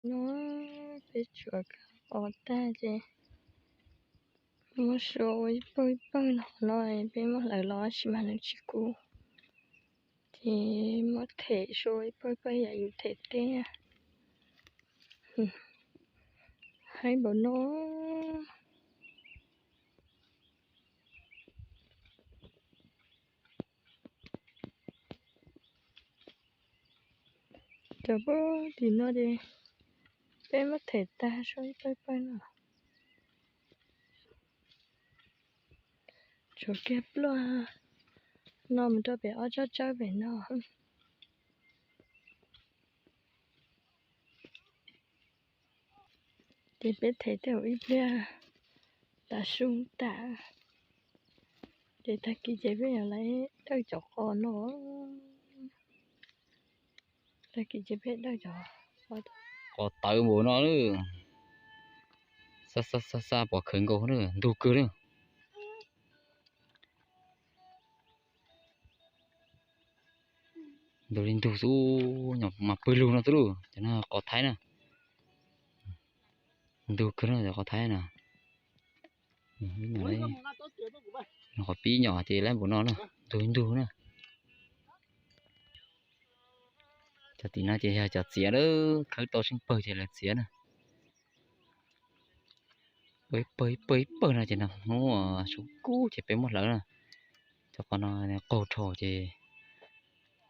No peb tsuav qos tag ces muab sua ua ib pawg ib pawg no, no peb muab hlawv los tab sis mas nws tsis kub, ces muab them sua ib pawg ib pawg yam yus them teb. Haib npaum no. Cov pug tim no ces peb muab them tag sua ib pawg ib pawg no. Tshuav kiag pluaj no mus rau pem ob tsob tsawb pem no. Ces peb them tej zaum ib pliag tav su tas, ces tag kis ces peb yuav lawv dawj cov qos no. Tag kis ces peb dawj cov qos tawv npaum no, xa xa xa xa pom khawv nkaus na, ntug kawg na. Ntug li ntug xwb, mas pawg lug no xwb lauj, cov no qos Thaib na. Ntug kawg no cov qos Thaib na. Qos pib nyom ces lawv npaum no na, ntug ntug na. Cov tim no ces yog cov txiav lawm, khawb tau tsheej pawg ces lawv txiav na. Pawg ib pawg ib pawg ib pawg no ces nag hnub suv kub ces peb muab hlawv na. Cov qos no qaug dhau ces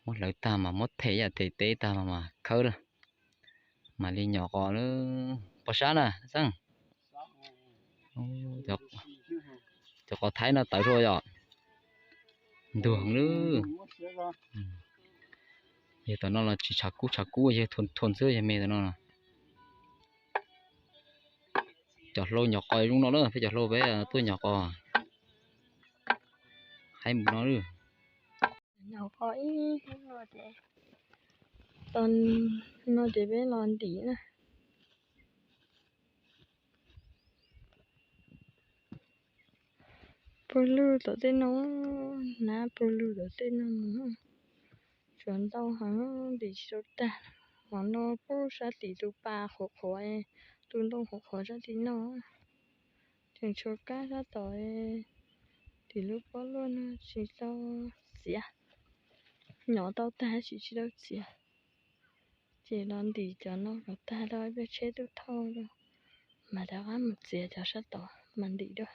muab hlawv tag mas muab them yam them teb tag los mas khawb na. Mam li nyom qos lawm. Pos sab na xeeb. Cov qos Thaib no tawv dhau yom. Ntuag heev lawm. Yawg tom no los tsis tshav kub tshav kub, yawg thua thua xwb, yawg me tom no los. Cov hlau nyom qos zoo no na, peb cov hlau peb tuaj nyom qos. Haib mus no lawm. Nyom qos ib hnub no ces, tau no ces peb los ntim na. Pawg lug tom tej no, nab pawg lug tom tej no mus, tsuav ntau heev ntim tsis tau tag. Hov no pub sab tim tus pas qhuav qhuav, tus ntoo qhuav qhuav sab tim no. Tseem tshuav kab sab tod, tim lub pob luaj no tsis tau txiav. Nyom tau tag tab sis tsis tau txiav. Ces los ntim cov no kom tag rau ib pliag tsheb tuaj thauj rau, mam rov qab mus txiav cov sab tod mas ntim dua.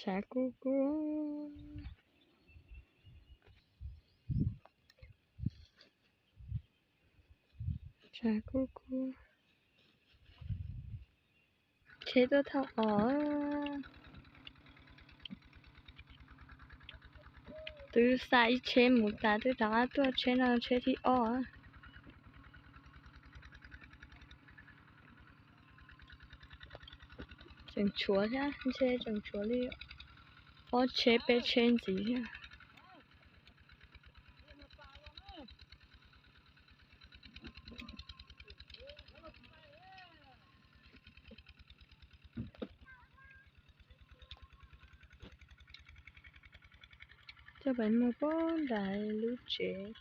Tshav kub kub. Tshav kub kub. Tsheb tuaj thauj os. Twb xa ib tsheb mus tas twb rov qab tuaj tsheb no tsheb thib ob. Tseem tshuav thiab, ntshe tseem tshuav li ob tsheb peb tsheb ntxiv thiab. Coj peb mus pog nram lub tsev,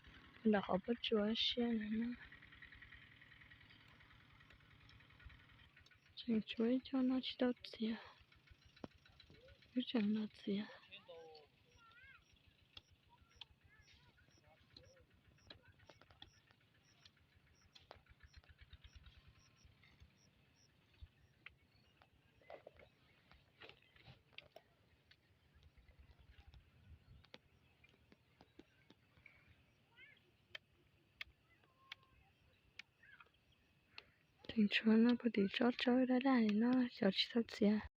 nram qhov pob tsuas siab no. Tseem tshuav ib co no tsis tau txiav, wb tseem los txiav. Tseem tshuav no puag tim tsob tsawb daj daj li no xyov tsis tau txiav.